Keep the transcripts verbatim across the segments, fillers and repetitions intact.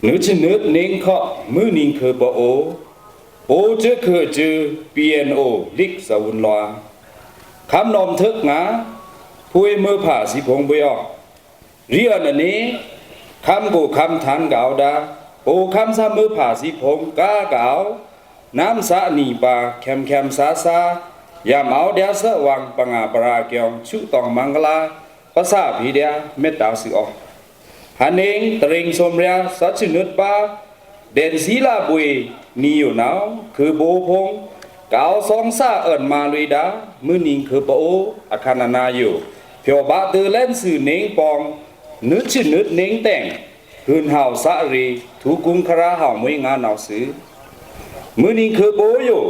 နွိုက်ဆံနွိုက် နွိုင်ခွော့ မွိုးနံှ်ခွိုꩻပအိုဝ် အိုဝ်ႏ စဲ့ꩻခိုꩻအစူ PNO လိက်သဝုန်လွာႏ ခမ်းလောမ်ႏထွိုက်ꩻငါ ဖုဝေးမွိုးဖါသီးဖိုင်ႏဗွေႏအော့ ရီးအွောန်ႏအနွေ ခမ်းကိုယ်ခမ်းထန်ႏကအိုဝ်ႏဒါႏ အိုဝ်ႏခမ်းသားမွိုးဖါသီးဖိုင်ႏ ကားကအဝ်ႏ နမ်းသားနံပါႏ ခဲမ်ႏခဲမ်ႏသားသား ယံအဝ်ႏဒျာႏသၢဝွင် ပငါပရာႏအကျိုး ဆုတောင်းမင်္ဂလာႏ ပစာႏဖေႏဒျာႏ မတ်တာႏသွူအော့ ဟန်ႏနှိုင် တရင်းစုံႏရျာႏ သတ်းဆူနွတ်ပါ ဒဲန်ႏသီးလဗွေနံၤယိုနဝ်ꩻ ခွိုꩻပအိုဖိုင်ႏ ကအိုဝ်ႏသောင်းသားအွဉ်ႏမါလွေဒါႏ မွိုးနံှ်ခွိုꩻပအိုဝ် အခနနါယို ဖြော်ဗာႏတွိုႏလဲဉ်သွူ နွိုင်ပောင်ႏ နွိုက်ဆံနွိုက် နွိုင်တဲင် ဟုန်ဟဝ်ႏသားရေ ထုူးကုင်းခရာႏဟဝ်ႏမွေးငါနဝ်ꩻသွူ မွိုးနံှ်ခွိုꩻပအိုဝ်ယို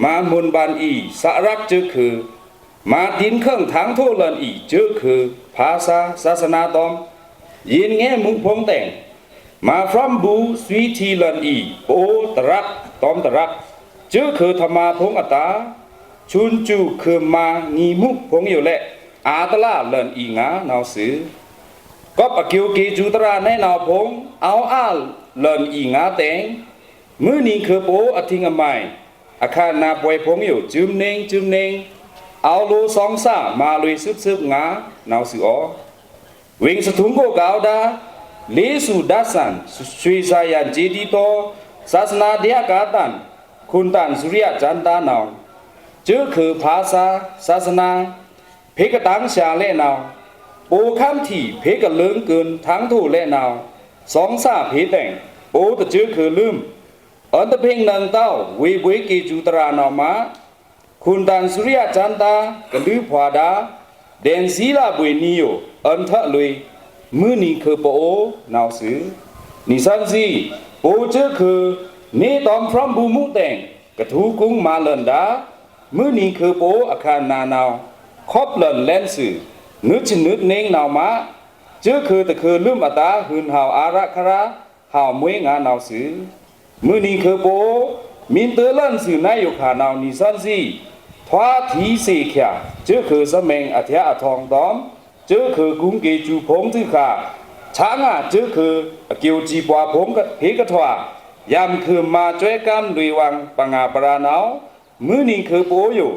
မါမွိုန်ဗန်အီ သရက်စဲ့ꩻခိုꩻ မါတိန်ႏခုင်ႏ ထန်းထိုးလန်အီ စဲ့ꩻခိုꩻ ဘာသာ သာသနာႏတွမ်ႏ ယဉ်ငဲမူဖိုင်ႏတဲင် မါဖြောင့်ဗူႏသွီထီလန်အီ ပအိုဝ်ႏတရပ်တွမ်ႏတရပ် စဲ့ꩻခိုꩻထမါဖိုင်ႏအတာႏ ဆွဉ်းစုခွိုꩻမါငီမူဖိုင်ႏယိုလဲ့ အာႏတလာလန်အီငါနဝ်ꩻသွူ ကွပ်အကျိုးကေစုတရာႏနဲနဝ်ꩻဖိုင်ႏ အဝ်ႏအာႏလန်အီငါတဲင် မွိုးနံှ်ခွိုꩻပအိုဝ်အထိင်အမိုင် အခနနါပှဲၤဖိုင်ႏယို စူမ်နှိုင် စူမ်နှိုင် အဝ်ႏလိုသောင်းသား မါလွေသွပ်သွပ်ငါနဝ်ꩻသွူအော့ ဝိင်သထုံႏကိုကအိုဝ်ႏဒါႏ လေးဆူဒတ်ဆန် ရွှေသာယံကျေးဇူးတော် သာသနာတရားကားတန် ခွန်တန်စူရီယကျမ်းသားနဝ်ꩻ စဲ့ꩻခိုꩻဘာသာ သာသနာႏ ဖေႏကတန်းဆရာလဲ့နဝ်ꩻ ပအိုဝ်ႏခမ်းထီႏ ဖေႏကလုင်းကွဉ် ထန်းထိုးလဲ့နဝ်ꩻ သောင်းသားဖေႏတဲင် ပအိုဝ်ႏတစဲ့ꩻခိုꩻလုမ်း အွဉ်ႏတဖင်နင်ꩻတဝ် ဝေဗွေကေစုတရာႏနဝ်ꩻမါ ခွန်တန်စူရီယကျမ်းသား ကလုꩻဖွာဒါႏ ဒဲန်ႏသီးလဗွေနံၤယို အွဉ်ႏထွတ်လွေ မွိုးနံှ်ခွိုꩻပအိုဝ်နဝ်ꩻသွူ နီသွဉ်းသီ ပအိုဝ်ႏစဲ့ꩻခိုꩻ နေတွမ်ဖြောင့်ဗူႏမူတဲင် ကထုူးကုင်းမါလန်ဒါႏ မွိုးနံှ်ခွိုꩻပအိုဝ်အခနနါနဝ်ꩻ ခွပ်လန်လဲဉ်သွူ နွိုက်ဆံနွိုက် နွိုင်နဝ်ꩻမါ စဲ့ꩻခိုꩻတခွိုꩻလုမ်းအတာႏ ဟုန်ဟဝ်ႏအာႏရခရာႏ ဟဝ်ႏမွေးငါနဝ်ꩻသွူ မွိုးနံှ်ခွိုꩻပအိုဝ် မီႏတွိုႏလဲဉ်သွူနဝ်ꩻယိုခါနဝ်ꩻ နီသွဉ်းသီ ထွားထီႏသေချာ စဲ့ꩻခိုꩻသမိန်အထျꩻအထောင်တွမ်ႏ စဲ့ꩻခိုꩻကုင်းကေစုဖိုင်ႏသွူခါ ဆါငါစဲ့ꩻခိုꩻ အကျိုးစံးပှာႏဖိုင်ႏဖေႏကထွာ ယံခွိုꩻမါစွဲႏကမ်းလွေꩻဝွင် ပငါပရာႏနဝ်ꩻ မွိုးနံှ်ခွိုꩻပအိုဝ်ယို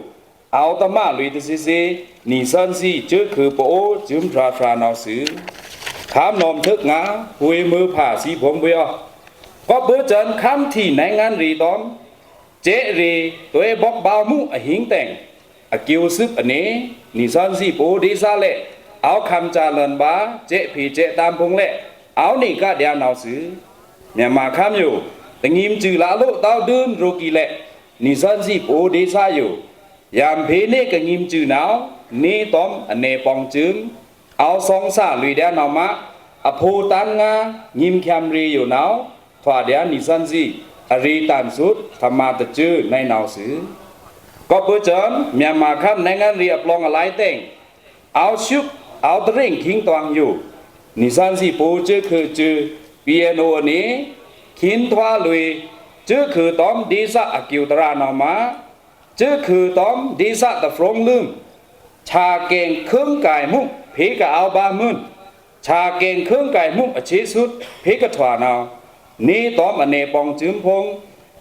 အဝ်ႏတမလွေꩻတသီသီ နီသွဉ်းသီ စဲ့ꩻခိုꩻပအိုစူမ်ဖြာဖြာနဝ်ꩻသွူ ခမ်းလောမ်ႏထွိုက်ꩻငါ ဖုဝေးမွိုးဖါသီးဖိုင်ႏဗွေႏအော့ ကွပ်ဗွေႏစဲ့ꩻ ခမ်းထီႏနဲင်ႏငန်းရေတွမ်ႏ စဲ့ꩻရေ တွဲဗောက်ဗဝ်ႏမူအဟိုင်တဲင် အကျိုးသွပ်အနွေ နီသွဉ်းသီ ပအိုဒေႏသလဲ့ အဝ်ႏခမ်းစာလန်ဗာႏ စဲ့ꩻဖေႏစဲ့ꩻတမ်းဖိုင်ႏလဲ့ အဝ်ႏနေကဒျာနဝ်ꩻသွူ မြန်မာႏခမ်းယို တငိမ်စုလလိုတဝ်ႏဒုမ်းရိုႏကီလဲ့ နီသွဉ်းသီ ပအိုဒေႏသယို ယံဖေႏနေကငိမ်စုနဝ်ꩻ နေတွမ်ႏအနဲပွင်ႏစုမ်ႏ အဝ်ႏသောင်းသားလွေႏဒျာနဝ်ꩻမါ အဖိုတန်ႏငါ ငိမ်ႏခဲမ်ႏရေႏယိုနဝ်ꩻ ထွာဒျာ နီသွဉ်းသီ အရေႏတန်ႏသွုတ် ထမတစဲ့ꩻ နဲနဝ်ꩻသွူ ကွပ်ဗွေႏစဲ့ꩻ မြန်မာႏခမ်းနဲင်ႏငန်းရေႏအပလောင်ႏအလိုင်းတဲင် အဝ်ႏသွုပ် အဝ်ႏတရင်းခိင်းတွင်ယို နီသွဉ်းသီ ပအိုစဲ့ꩻခိုꩻစဲ့ꩻ PNOအနွေ ခိၼ်ထွာလွေ စဲ့ꩻခိုꩻတွမ်ႏဒေႏသအကျိုးတရာႏနဝ်ꩻမါ စဲ့ꩻခိုꩻတွမ်ႏဒေႏသတဖြိုင်ႏလုမ်း ဆာကဲင်ႏခိုင်းကိုင်ႏမူ ဖေႏကအဝ်ႏဗာႏမွိုင်း ဆာကဲင်ႏခိုင်းကိုင်ႏမူ အဆေသွုတ် ဖေႏကထွာနဝ်ꩻ နေတွမ်ႏအနဲပွင်ႏစုမ်ႏဖိုင်ႏ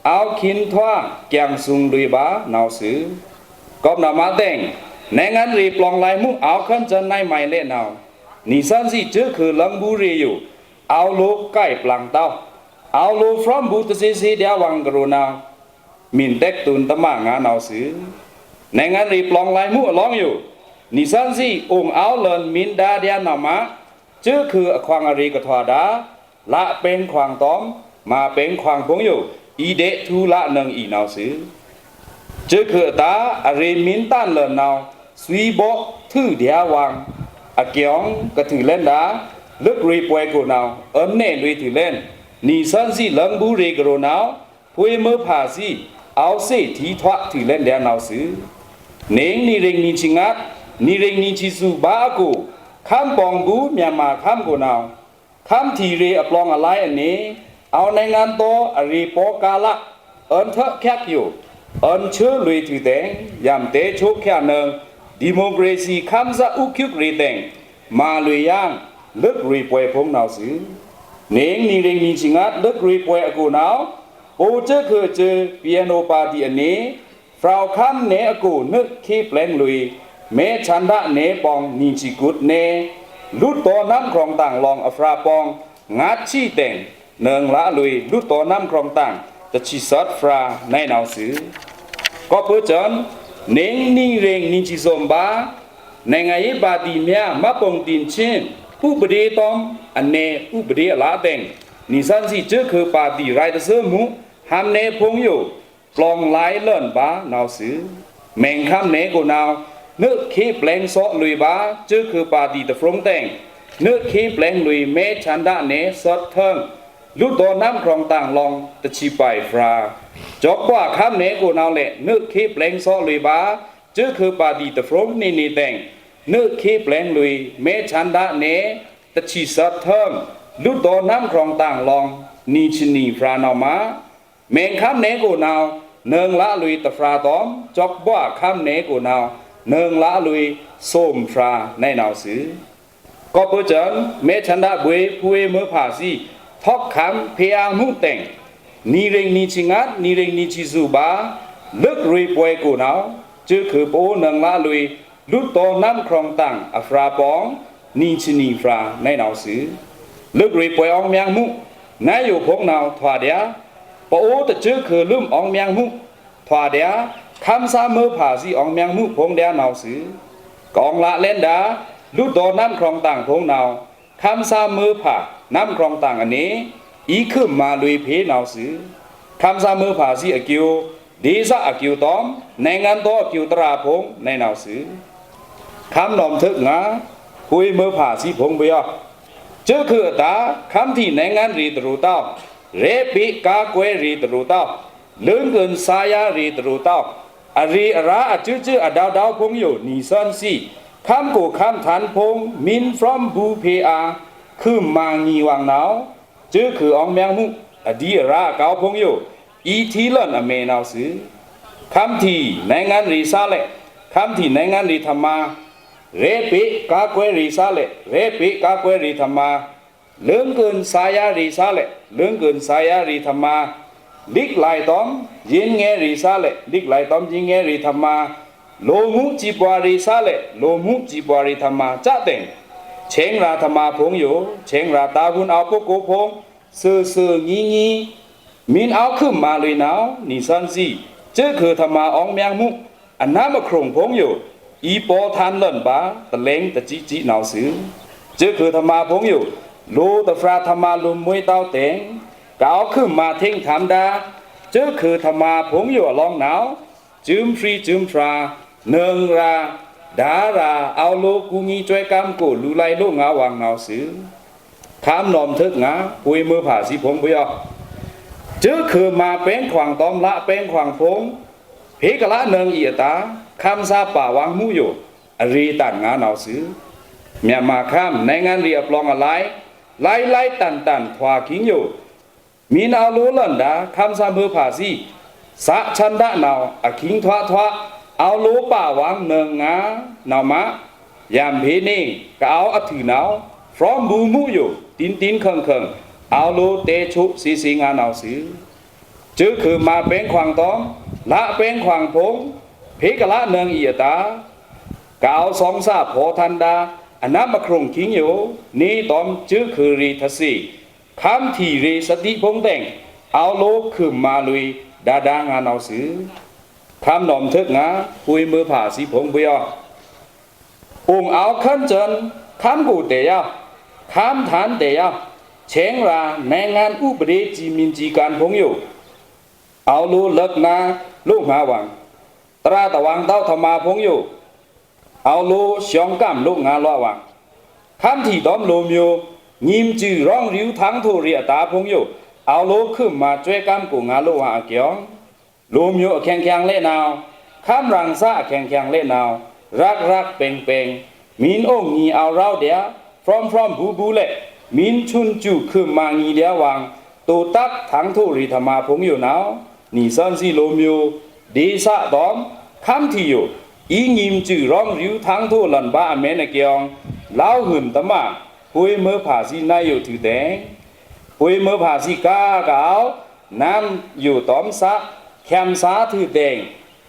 အဝ်ႏခိၼ်ထွာကၠင်ꩻသုင်လွေꩻဗာႏနဝ်ꩻသွူ ကွပ်နဝ်ꩻမါတဲင် နဲင်ႏငန်းရေႏပလောင်ႏလိုင်းမူ အဝ်ႏခွဉ်ႏစဲ့ꩻ နဲမုၢ်လဲ့နဝ်ꩻ နီသွဉ်းသီ စဲ့ꩻခိုꩻလင်ဗူႏရေꩻယို အဝ်ႏလိုꩻကိုင်ႏပလင်ႏတဝ် အဝ်ႏလိုꩻဖြောင့်ဗူႏတသီသီႏဒျာႏဝွင်ႏကရိုꩻနဝ်ꩻ မီႏတဲက်တုန်ႏတမငါနဝ်ꩻသွူ နဲင်ႏငန်းရေႏပလောင်ႏလိုင်းမူအလောင်းယို နီသွဉ်းသီ အိုင်ႏအဝ်ႏလန်ႏမီႏဒါႏဒျာႏနဝ်ꩻမါ စဲ့ꩻခိုꩻအခွင်ႏအရေႏကထွာဒါႏ လꩻပင်ႏခွင်ႏတွမ်ႏ မၤပင်ႏခွင်ႏဖိုင်ႏယို အီႏဒ့ꩻထူႏလနင်ꩻအီႏနဝ်ꩻသွူ စဲ့ꩻခိုꩻအတာႏ အရေႏမီႏတန်ႏလန်ႏနဝ်ꩻ သွီဘို့ꩻထွူႏဒျာႏဝွင်ႏ အကျိုးကထွူႏလဲဉ်ဒါႏ လွိုက်ရေႏပှဲꩻကိုနဝ်ꩻ အွဉ်ႏနဲလွေꩻထွူႏလဲဉ် နီသွဉ်းသီ လင်ဗူႏရေꩻကရိုꩻနဝ်ꩻ ဖွေးမွိုးဖါသီး အဝ်ႏသေထီထွာထွူႏလဲဉ်ဒျာႏနဝ်ꩻသွူ နေနံꩻရင်းနံꩻချီႏငါး နံꩻရင်းနံꩻချီႏသွူဘါအကို ခမ်းပွင်ႏဗူႏမြန်မာႏခမ်းကိုနဝ်ꩻ ခမ်းထီႏရေꩻအပလောင်ႏအလိုင်းအနွေ အဝ်ႏနဲင်ႏငန်းတောအရေႏပောကလ အွဉ်ႏထွဲခက်ယို အွဉ်ႏဆှိုလွေꩻထွူႏတဲင် ယံတဲချိုးခက်နင်ꩻ ဒီမိုကရေစီႏခမ်းသားအုပ်ချုပ်ရေꩻတဲင် မၤလွေꩻယင် လွိုက်ရေႏပှဲꩻဖိုင်ႏနဝ်ꩻသွူ နင် နီရင်နီချီငါး လွိုက်ရွေးပွဲအကို နဝ်၊ အိုစ့ခွိုစ့ ပီအဲန်အိုပါတီအနေ ဖြောက်ခမ်းနယ်အကို နွိုက်ခေပ်လဲင်းလွေ မဲဆန္ဒနယ်ပေါင်း နီချီကုတ်နယ် လွတ်တော်နမ်းခြောက်တိုင်လောင်အဖြာပေါင်း ငါးဆံတိုင် နွိုင်လလွေ လွတ်တော်နမ်းခြောက်တိုင် တစ်ဆံသီုဖြာ နုဲင်းနဝ်စု။ ကောပ်ပါစ့ၣ် နင် နီရင်နီချီစုံပါ နိုင်ငံရေးပါတီများ မှတ်ပုံတင်ခြင်း ဥပဒေတွမ် အနယ် ဥပဒေအလါတိုင် နီသွဉ်းသီး စ့ခွိုပါတီ ရိုက်တဆှိုးမှု ဟံးနယ်ဖုံယို ပလောင်လိုက်လွိုင်ပါ နဝ်စု။ မဲင်ခမ်းနယ်ကို နဝ်၊ နွိုက်ခေပ်လဲင်းသော့လွေပါ စ့ခွိုပါတီတဖုံတိုင် နွိုက်ခေပ်လဲင်းလွေ မဲဆန္ဒနယ် သွဉ်းထိုင် လွတ်တော်နမ်းခြောက်တိုင်လောင် တစ်ဆံပိုင်ဖြာ။ ကျောက်ပွါခမ်းနယ်ကို နဝ်လဲ့ နွိုက်ခေပ်လဲင်းသော့လွေပါ စ့ခွိုပါတီတဖုံနေနေတိုင် နွိုက်ခေပ်လဲင်းလွေ မဲဆန္ဒနယ် တစ်ဆံသွဉ်းထိုင် လွတ်တော်နမ်းခြောက်တိုင်လောင် နီချီနီဖြာ နဝ်မွဲ။ မဲင်ခမ်းနယ်ကို နဝ်၊ နွိုင်လလွေ တစ်ဖြာတွမ်၊ ကျောက်ပွါခမ်းနယ်ကို နဝ်၊ နွိုင်လလွေ သွမ်ဖြာ နုဲင်းနဝ်စု။ ကောပ်ပါစ့ၣ် မဲဆန္ဒဗွေ ဖွေမွဲဖါသီး ထောက်ခံ ဖျက်မှုတိုင် နီရင်နီချီငါး နီရင်နီချီစုံပါ လွိုက်ရွေးပွဲကို နဝ်၊ စ့ခွိုပအိုး နွိုင်လလွေ လွတ်တော်နမ်းခြောက်တိုင်အဖြာပေါင်း နီချီနီဖြာ နုဲင်းနဝ်စု။ လွိုက်ရွေးပွဲ အောင်မြင်မှု နဝ်ယိုဖုံ နဝ်၊ ထွာဒျာ ပအိုးတစ့ခွိုလွံၢ် အောင်မြင်မှု ထွာဒျာ ခမ်းသားမွဲဖါသီး အောင်မြင်မှု ဖုံဒျာ နဝ်စု။ ကောင်းလလဲန်ဒါ လွတ်တော်နမ်းခြောက်တိုင်ဖုံ နဝ်၊ ခမ်းသားမွဲဖါ နမ်းခြောက်တိုင်အနေ အီခုမ်မွဲလွေဖေ နဝ်စု။ ခမ်းသားမွဲဖါသီးအကျိုး ဒေသအကျိုးတွမ် နိုင်ငံတော်အကျိုးတရာဖုံ နုဲင်းနဝ်စု။ ခမ်းနွမ်ထုပ်ငါး ဖွေမွဲဖါသီးဖုံဘျီ စ့ခွိုအတာ ခမ်းထီႇနိုင်ငံရေးတရူးတဝ်၊ ရဲပေကာကွယ်ရေးတရူးတဝ်၊ လွိုင်ကွဉ်သာယာရေးတရူးတဝ်၊ အရေးအရာအစ့စ့အဒဝ်ဒဝ်ဖုံယို နီသွဉ်းသီး ခမ်းကိုခမ်းထန်ဖုံ မင်းဖြိုးဗိုလ်ချုပ် ဖေအာ ခုမ်မွဲငီဝွံနဝ်၊ စ့ခွိုအောင်မြင်မှု အဒံးအရာအကောင်းဖုံယို အီထီလွိုင်အမဲ နဝ်စု။ ခမ်းထီႇနိုင်ငံရေးသလဲ့ ခမ်းထီႇနိုင်ငံရေးထမ ရဲပေကာကွယ်ရေးသလဲ့ ရဲပေကာကွယ်ရေးထမ လွိုင်ကွဉ်သာယာရေးသလဲ့ လွိုင်ကွဉ်သာယာရေးထမ လိက်လီတွမ် ယဉ်ငယ်ရေးသလဲ့ လိက်လီတွမ် ယဉ်ငယ်ရေးထမ လူမှုစီးပွားရေးသလဲ့ လူမှုစီးပွားရေးထမ စတဲ့ ဆင်ရာထမဖုံယို ဆင်ရာတာဝန်အောက်ပုဂ္ဂိုလ်ဖုံ သွေသွေငီငီ မင်းအောင်ခုမ်မွဲလွေနဝ် နီသွဉ်းသီး စ့ခွိုထမအောင်မြင်မှု အနမ်းအခြုံဖုံယို အီပေါထန်လွိုင်ပါ တလဲင်တစံစံ နဝ်စု။ စ့ခွိုထမဖုံယို လိုတဖြာထမလွံၢ်မွဲတဝ်တိုင် ကအိုခုမ်မွဲထင်ထမ်းဒါ စ့ခွိုထမဖုံယိုအလောင်းနဝ် စုမ်ဖြီစုမ်ဖြာ နွိုင်ရာ ဒါရာ အဝ်လိုကူညီစွဲကမ်းကို လူလိုက်လိုငါဝွံနဝ်စု။ ခမ်းနွမ်ထုပ်ငါး ဖွေမွဲဖါသီးဖုံဘျီ စ့ခွိုမွဲပဲင်ခွင်တွမ် လပဲင်ခွင်ဖုံ ဖေကလနွိုင်အီအတာ ခမ်းသားပါဝင်မှုယို အရေးတန်ငါနဝ်စု။ မြန်မာ့ခမ်းနိုင်ငံရေးအပြောင်းအလဲ လိုက်လိုက်တန်တန်ထွားခင်ယို မင်းအောင်လိုလွိုင်ဒါ ခမ်းသားမွဲဖါသီး စဆန္ဒနဝ် အခင်ထွားထွား အဝ်လိုပါဝင်နွိုင်ငါ နဝ်မွဲ ယံဖေနေ ကအိုအထုးနဝ် ဖြိုးဗိုလ်ချုပ်မှုယို တင်းတင်းခឹင်ခឹင် အဝ်လိုတဲဆိသေသေငါနဝ်စု။ စ့ခွိုမွဲပဲင်ခွင်တွမ် လပဲင်ခွင်ဖုံ ဖေကလနွိုင်အီအတာ ကအိုဆောင်စားဖော်ထန်ဒါ အနမ်းအခြုံခင်ယို နေတွမ်စ့ခွိုရေထသေ ခမ်းထီႇရေသတိဖုံတိုင် အဝ်လိုခုမ်မွဲလွေဒါဒါငါနဝ်စု။ ခမ်းနွမ်ထုပ်ငါ ဖွေမွဲဖါသီးဖုံဘျီ အိုင်အဝ်ခမ်းစွန် ခမ်းကိုတဲယဝ် ခမ်းထန်တဲယဝ် ဆင်ရာ နိုင်ငံဥပဒေစည်းမျဉ်းစည်းကမ်းဖုံယို အဝ်လိုလွိုက်နာလိုငါဝွံ တရာတဝွံတဝ်ထမဖုံယို အဝ်လိုရှောင်ကမ်းလိုငါလွဝွံ ခမ်းထီႇတွမ်လိုမျိူ ငိမ်စုရောင်ရူထင်ထိုရေအတာဖုံယို အဝ်လိုခုမ်မွဲစွဲကမ်းကိုငါလိုဝွံအကျိုး လိုမျိူအခင်ခင်လဲနဝ် ခမ်းရင်စအခင်ခင်လဲနဝ် ရက်ရက်ပင်ပင် မင်းအောင်ညီအဝ်ရောဒျာ ဖြိုးဖြိုးဗိုလ်ချုပ်လဲ မင်းချွန်စုခုမ်မွဲညီဒျာဝွံ တိုးတက်ထင်ထိုရေထမဖုံယိုနဝ် နီသွဉ်းသီးလိုမျိူ ဒေသတွမ် ခမ်းထီႇယို အီငိမ်စုရောင်ရူထင်ထိုလွိုင်ပါအမဲနကျိုး လဝ်ဟုန်တမ ဖွေမွဲဖါသီးနဝ်ယိုထုးတိုင် ဗွေႏမွိုးဗာႏသီး ကားကအဝ်ႏ၊ နမ်းယိုတောမ်ႏသꩻ၊ ခွဲင်ꩻသားထွူဒင်၊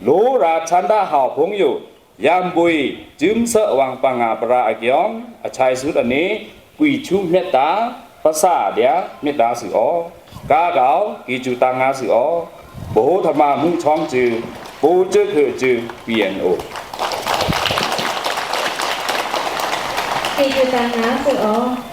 လိုꩻရာႏဆန္ဒဟဝ်ဖုံႏယို၊ ယံဗွေႏ စွမ်းစွဲဝွံႏပငါႏပရာႏအကျိုး၊ အခြိုက်ꩻသုတ်းအနွေꩻ ကွိုတ်ꩻဆူꩻမꩲꩻတာႏ၊ ပသꩻဒျာႏမီးတာႏသွူအောꓺ်။ ကားကအဝ်ႏ ကေꩻဇူꩻတန်ငါႏသွူအောꓺ်။ ပဟိုဝ်ႏထမꩻမုꩻ ထွင်းစွူ ပအိုဝ်ႏစွူ PNO ကေꩻဇူꩻတန်ငါႏသွူအောꓺ်။